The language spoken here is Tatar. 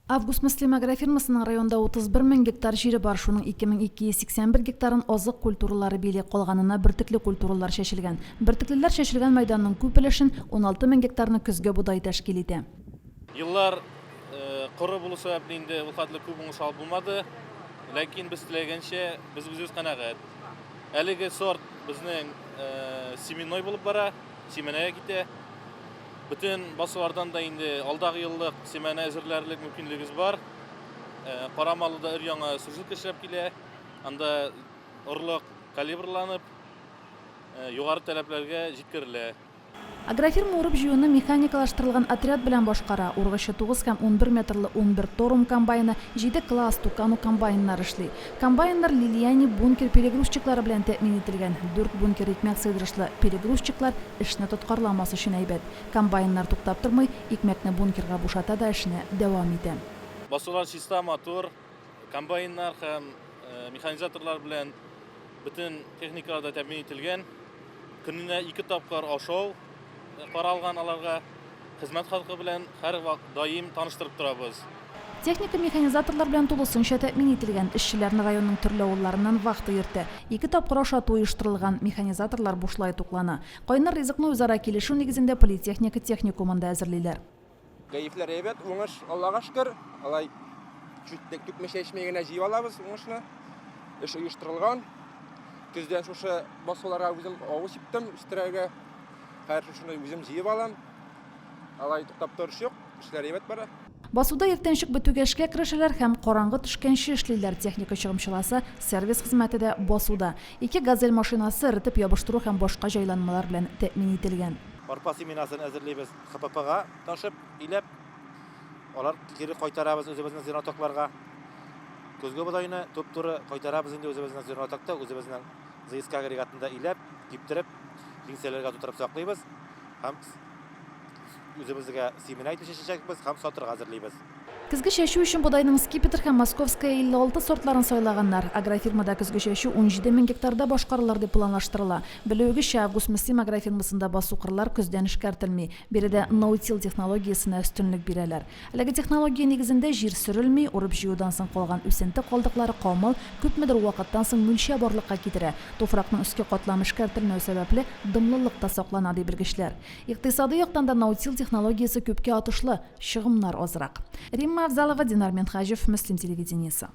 Август-Мөслим агрофирмасының районда 31 мең гектар җире бар, шуның 2281 гектарын азык культуралары били, калганына бөртекле культуралар чәчелгән. Бөртеклеләр чәчелгән мәйданның күп өлешен, 16 мең гектарны көзге бодай тәшкил итә. Еллар коры булу сәбәпле инде ул хәтле күп уңыш алып булмады. Ләкин без теләгәнчә, без үзебез канәгать. Әлеге сорт безнең семенной булып бара, семенәгә китә. Бөтен басулардан да инде алдагы еллык семәне әзерләрлек мөмкинлегебез бар. Карамалыда өр-яңа сушилка эшләп килә. Анда орлык калибрланып, югары таләпләргә җиткерелә. Агрофирма урып-җыюны механикалаштырылган отряд белән башкара. Ургычы 9 һәм 11 метрлы 11 Торум комбайны, җиде Класс, Тукано комбайннары эшли. Комбайннар Лилиани бункер перегрузчиклары белән тәэмин ителгән. Дүрт бункер икмәк сыйдырышлы перегрузчиклар эшне тоткарламас өчен әйбәт. Комбайннар туктап тормый, икмәкне бункерга бушата да эшне дәвам итә. Басулар чиста, матур. Комбайннар һәм механизаторлар белән бөтен техникалар да тәэмин ителгән. Көненә ике тапкыр ашау каралган аларга. Хезмәт хакы белән һәрвакыт даим таныштырып торабыз. Техника механизаторлар белән тулысынча тәэмин ителгән. Эшчеләрне районның төрле авылларыннан вахта йөртә. Ике тапкыр ашату оештырылган, механизаторлар бушлай туклана. Кайнар ризыкны үзара килешү нигезендә политехника техникумында әзерлиләр. Кәефләр әйбәт, уңыш, Аллага шөкер. Алай чүт түкми-чәчми генә җыеп алабыз уңышны. Эш оештырылган. Көздән шушы басуларга үзем авыз сиптем үстерергә. Хәзер шушыны үзем җыеп алам. Алай туктап торыш юк, эшләр әйбәт бара. Басуда иртәнчек бетүгә эшкә керешәләр һәм караңгы төшкәнче эшлиләр. Техника чыгымчыласа, сервис хезмәте дә басуда. Ике Газель машинасы эретеп ябыштыру һәм башка җайланмалар белән тәэмин ителгән. Арпа семенасын әзерлибез, ХППга ташып, иләп, алар кире кайтарабыз үзебезнең зернотокларга. Көзге бодайны туп-туры кайтарабыз инде үзебезнең зернотокта, үзебезнең ЗСК агрегатында иләп, киптереп, киңсәләргә тутырып саклыйбыз һәм Үзебезгә семена итеп чәчәчәкбез һәм сатырга әзерлибез. Көзге чәчү өчен бодайның Скипетр һәм Московская 56 сортларын сайлаганнар. Агрофирмада көзге чәчү 17 мең гектарда башкарылыр дип планлаштырыла. Белүегезчә, Август-Мөслим агрофирмасында басу-кырлар көздән эшкәртелми. Биредә ноу-тил технологиясенә өстенлек бирәләр. Әлеге технология нигезендә җир сөрелми, урып-җыюдан соң калган үсенте калдыклары камыл, күпмедер вакыттан соң мүлчә барлыкка китерә. Туфракның өске катламы эшкәртелмәү сәбәпле, дымлылык та саклана, ди белгечләр. Икътисадый яктан да ноутил технологиясе күпкә отышлы, чыгымнар азрак. Римма Авзалова, Динар Минһаҗев, Мөслим телевидениесе.